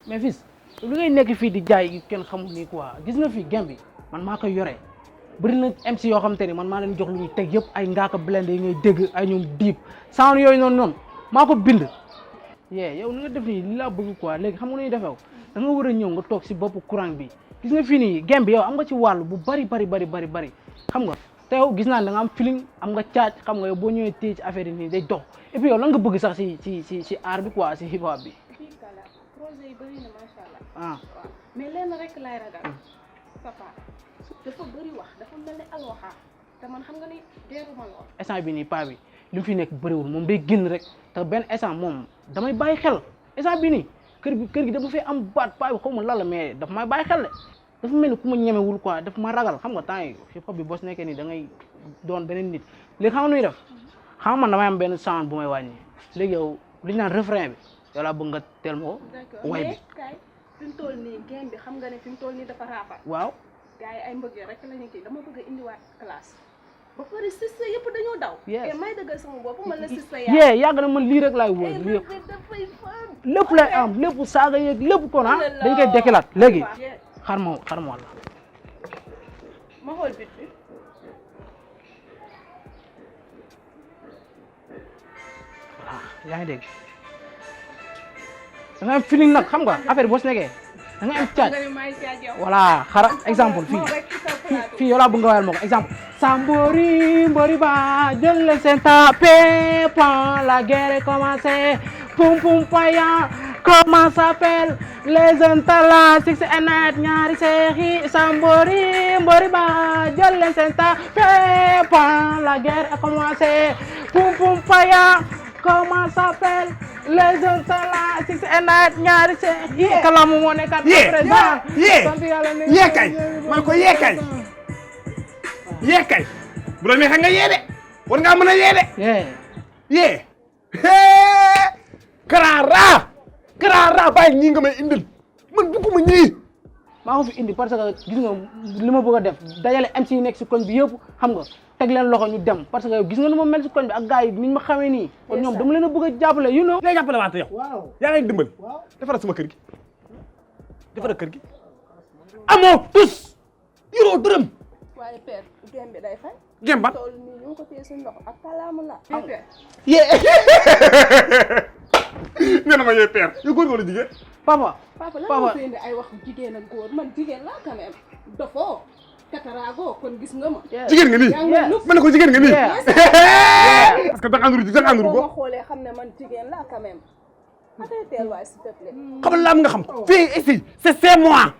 mais fils li ngay nekk fii di jaay kenn xamul nii quoi gis nga fii gem bi man maa koy yore bëri na MC yoo xam te ni man maa leen jox lu ñuy teg yëpp ay ngaaka blende yi ngay dégg ay ñoom diib sound yooyu noonu maa ko bind yow ni nga def nii li laa bëgg quoi léegi xam nga nuy defew da nga war a ñëw nga toog si boppu courant bi gis nga fii nii gem bi yow am nga ci wàllu bu bari xam nga te yow gis naa da nga am feeling am nga caaj xam nga yow boo ñëwee téye ci affaire yi nii day dox et puis yow lan nga bëgg sax si art bi quoi si hip hop bi projet yi bëri na macha allah. waaw mais lenn rek laay ragal. papa dafa bëri wax dafa mel ni alwaxa te man xam nga ni deeruma lool. instant bi nii paa bi li mu fi nekk bëriwul moom day génn rek te benn instant moom damay bàyyi xel instant bi nii kër gi dama fay am baat paa bi xaw ma lan la mais daf may bàyyi xel de dafa mel ni ku ma ñemewul quoi daf ma ragal xam nga temps yi hip hop bi boo si nekkee nii da ngay doon beneen nit léegi xam nga nuy def xam nga man damay am benn sound bu may wàññi léegi yow li ñu naan refrain bi yow laa bëgg nga teel ma ko. way bi kay fi mu toll nii game bi xam nga ne fi mu toll nii dafa raafal. waaw. gars yi ay mbëggee rek la ñu kii dama bëgg a indiwaat classe. ba pare sista yëpp dañoo daw. te may dëggal sama bopp man la sista yaa. yàgg na man lii rek laay wóor lii yëpp lépp lay am lépp saaga yeeg lépp kon ah dañ koy dekkilaat léegi xar ma wàll. ma xool bit bi. voilà yaa ngi dégg. da nga am feeling nag xam nga affaire boo si nekkee da nga am caaj voilà xara exemple fii yow laa bëgg nga wayal ma ko exemple Sambori mbori ba jël leen seen tapé pan la guerre commencé pum pum paya comment s'appelle les talents six et night ñaari seexi Sambori mbori ba jël leen seen tapé pan la guerre a commencé pum pum paya comment s'appelle les jeunes talents six et night ñaari seex yi kalamu moo nekkat président yee kay man ko yee kay bu la neexee nga yee de war ngaa mën a yee de yee Karara bàyyi ñii nga may indil man bëgguma ñii maa ko fi indi parce que gis nga li ma bëgg a def dajale MC yi nekk si koñ bi yëpp xam nga teg leen loxo ñu dem parce que gis nga nu ma mel si koñ bi ak gars yi niñ ma xamee nii kon ñoom dama leen a bëgg a jàppale you know ngay jàppale waate yow waaw yaa ngay dimbali defaral sama kër gi defaral kër gi amoo tus yoroo dërëm waaye père game bi day fay. gem ban tool nii ñu ngi ko téye suñu loxo ak kalaamu la. yee nee na ma yee père yow góor wala jigéen papa papa lan moo fi indi ay wax jigéen ak góor man jigéen laa quand même dofoo kataraago kon gis nga ma. jigéen nga nii ma ne ko jigéen nga nii parce que da nga nuru boo ma xoolee xam ne man jigéen laa quand même. arrêtez waay s'il te plaît. xam la am nga xam fii ici c'est moi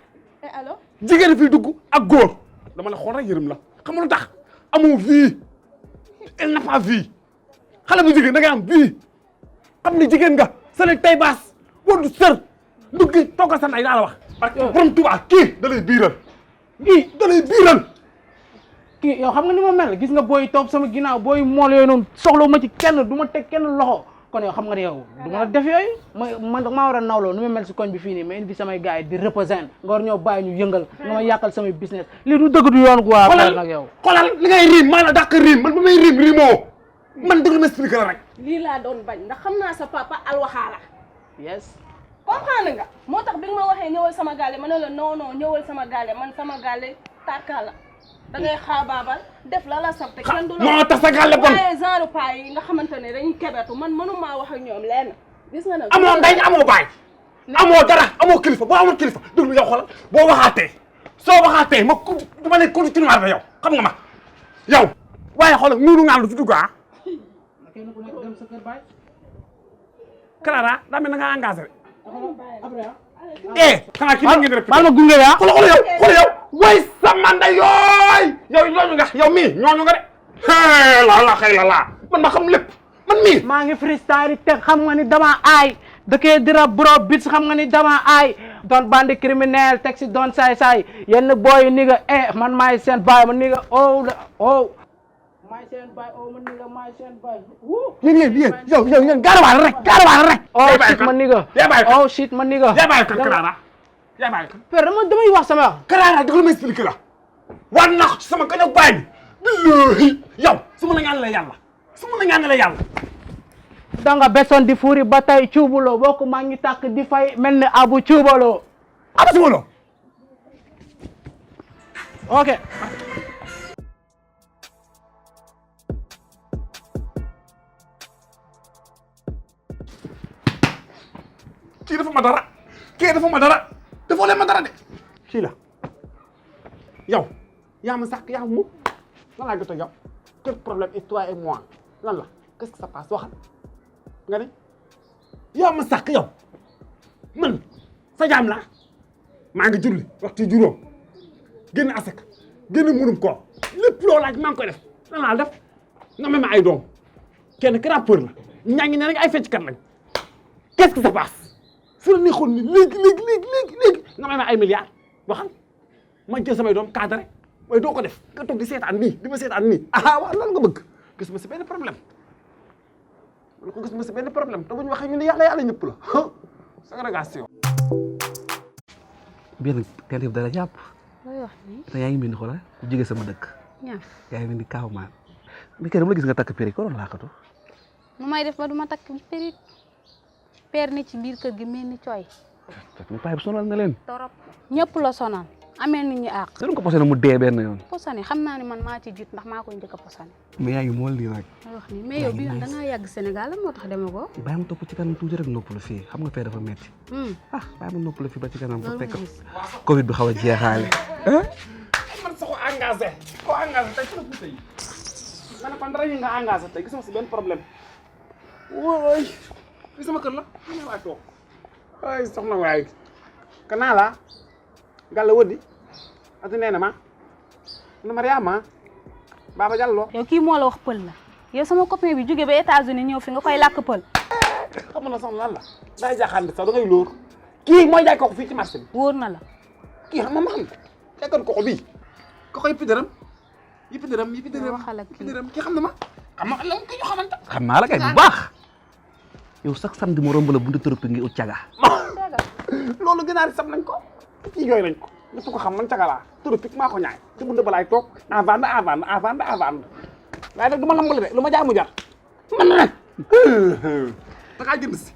et alors. jigéen fii dugg ak góor dama la xool rek yërëm la xam nga lu tax amoo vie elle n'a pas vie xale bu jigéen da ngay am vie xam ne jigéen nga sële tay baas wala sër duggi toogal sa ndey daa la wax. parce que borom Tuubaa kii da lay biiral kii da lay biiral. kii yow xam nga ni ma mel gis nga booy toog sama ginnaaw booy mool yooyu noonu soxla ma ci kenn du ma teg kenn loxo kon yow xam nga ne yow du ma la def yooyu man maa war a nawloo nu ma mel si koñ bi fii nii ma indi fi samay gars yi di représenter nga war ñoo bàyyi ñu yëngal nga ma yàqal samay business lii du dëgg du yoon quoi. xoolal nag yow xoolal li ngay riim maa la dàq riim man ba may riimoo man dëgg ma expliqué la rek. lii laa doon bañ ndax xam naa sa papa alwaxaala. yes. comprendre nga moo tax bi nga ma waxee ñëwal sama gaale ma ne la non ñëwal sama gaale man sama gaale tarka la da ngay xaabaabal def la la sabte kenn du la moo tax sa gaale bon waaye genre paa yi nga xamante ne dañuy kebetu man mënumaa wax ak ñoom lenn gis nga nag amoo ndey amoo baay amoo dara amoo kilifa boo amoon kilifa déglu yow xoolal boo waxaatee soo waxaatee ma ne continuer ba yow xam nga ma yow waaye xoolal nuuru ngaan lu fi dugg ah Clara daa mel na nga engagé xanaa kii ngeen rek baal ma gunge yaa xool yow way sama nday yooy yow ñooñu nga yow mii ñooñu nga de la xëy la man ma xam lépp man mii maa ngi freestyle teg xam nga ni dama aay dëkkee dira bro bits xam nga ni dama aay doon bandi criminel teg si doon saay yenn booy ni nga man maay seen baay man ni nga maay seen baay man ni nga maay seen baay yéen gaarawaale rek shit man ni nga shit man ni nga yaa bàyyi kan Clara yaa bàyyi kan père damay wax sama wax Clara dëgg la ma expliqué la war naa ko ci sama kañ ak baay bi billahi yow su ma la ñaanalee yàlla danga besoon di fuuri ba tey cuubuloo boo ko maa ngi tàkk di fay mel ni abu cuubaloo. Abu cuubaloo. ok. kii dafa ma dara kii dafa ma dara dafa leen ma dara de kii la yow yaa ma sàkk yaa mu lan laa jot ak yow quel problème et toi et moi lan la qu'est-ce que ça passe waxal nga ne yaa ma sàkk yow man sa jaam la maa ngi julli waxtu juróom génn asaka génn munum ko lépp loo laaj maa ngi koy def lan laa def nga may ma ay doom kenn ki rappeur la ñaa ngi ne nag ay fecckat lañ qu'est-ce que ça passe su la neexoon ni léegi nga may ma ay milliards waxal ma jël samay doom cadré waaye doo ko def nga toog di seetaan nii di ma seetaan nii waaw lan nga bëgg gis ma si benn problème wala ko gis ma si benn problème te bu ñu waxee ñu ne yàlla ñëpp la ségrégation. benn tent bi dara jàpp looy wax nii. te yaa ngi mel ni xoolal ku jóge sama dëkk ñaaf. yaa ngi mel ni kaaw maan mais kay dama la gis nga takk péri ko doon laakatu. nu may def ba du ma takk périt peer ni ci biir kër gi mel ni cooy. mais paa bi sonal na leen. torop ñëpp la sonal amee nit ñi àq. dinañ ko posé na mu dee benn yoon. posane xam naa ne man maa ci jiit ndax maa koy njëkk a posane. mais yaa ngi mool lii nag. may wax nii mais yow bi yoon da ngaa yàgg Sénégal lan moo tax demee ko. bàyyi ma topp ci kanam tuuti rek noppalu fii xam nga fee dafa metti ah bàyyi ma noppalu fii ba ci kanam. loolu fekk nga gis. Covid bi xaw a jeexaale. man sa ko engagé tey ci la fuuta yi nga ne kon dara yi nga engagé tey gisuma si benn problème wóoy fi sama kër la ñu waay toog ay soxna waay kanaa la gàlla wëddi ati nee na ma nu Mariama Baba Diallo yow kii moo la wax pël la yow sama copain bi jóge ba États-Unis ñëw fi nga koy làkk pël. xam nga soxna lan la day jaaxaan sax da ngay lóor kii mooy jaay kooku fii ci marché bi wóor na la. kii xam nga ma xam fekkoon kooku bii kooku yëppi dërëm waxal ak kii. kii xam na ma xam nga lan ki ñu xamante xam naa la kay bu baax yow sax samedi mu romb la buntu tërëp ngi ut caga. loolu gënaar sam nañ ko kii yooyu nañ ko ñu su ko xam man cagalaa tropique maa ko ñaay ci buntu balaay toog à vendre waaye nag du ma lambale de lu ma jaay mu jar man na da ngaa jënd si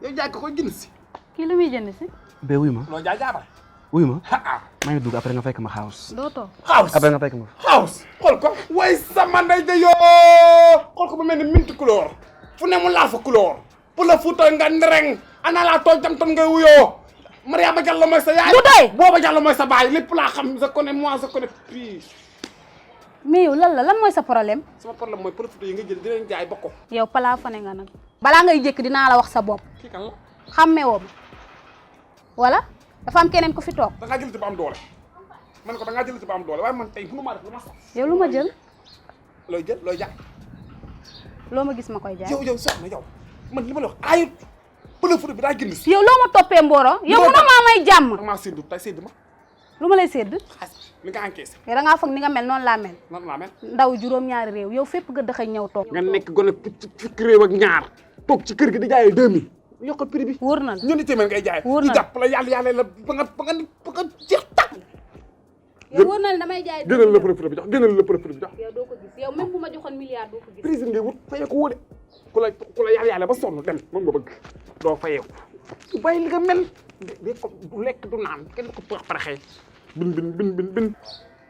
yow jaay ko koy jënd si kii lu muy jënd si. bee wuy ma loo jaay jaabare wuy ma ah maa ngi dugg après nga fekk ma house. doo toog. house après nga fekk ma. house xool ko way sama ndey de yoo xool ko bu mel ni minti couleur fu ne mu laa fa couleur pour la fuuta nga ndereng ana laa toog jam tan ngay wuyoo Mariama Diallo mooy sa yaay bu doy booba Diallo mooy sa baay lépp laa xam je connais moi je connais plus mais yow lan mooy sa problème. sama problème mooy profité yi nga jël di leen jaay ba ko yow plafonné nga nag. balaa ngay jékki dinaa la wax sa bopp. kii kan la xàmmee woo ma wala dafa am keneen ku fi toog. da ngaa jël ci ba am doole man ko da ngaa jël ci ba am doole waaye man tey mënu maa def lu ma sax yow lu ma jël. looy jël looy jaay loo ma gis ma koy jaay. yow soxna yow man li ma la wax ayut profité bi daa génn si yow loo ma toppee Mboro. yow mënoo maa may jàmm. da maa séddu tey séddu ma lu ma lay sédd. xaalis li nga encaissé yow da ngaa foog ni nga mel noonu laa mel. nan laa mel ndaw juróom-ñaari réew yow fépp nga dëxëy ñëw toog. nga nekk gone fukki réew ak ñaar toog ci kër gi di jaayee 2000 yokkal prix bi wóor na la ñeenti téeméer ngay jaay wóor na ñu jàpp la yàlla la ba nga jeex tàkk yow wóor na la damay jaay. gënal la profité bi jox gënal la profité bi jox yow doo ko gis yow même bu ma joxoon milliard doo ko gis. prix ngay wut fayee ko wóole ku la yàlla ba sonn dem moom nga bëgg doo fayee ko bàyyi li nga mel de ko du lekk du naan kenn du ko pax paraxee bin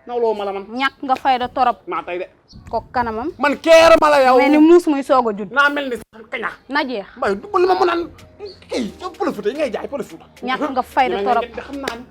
nawloo ma la man ñàkk nga fayda torop. maa tey de ko kanamam. man keer ma la yow mel ni muus muy soog a judd. naa mel ni sax kaña na jeex. mbay du li ma mën naan kii yow profité yi ngay jaay profité ñàkk nga fayda torop. xam naa ni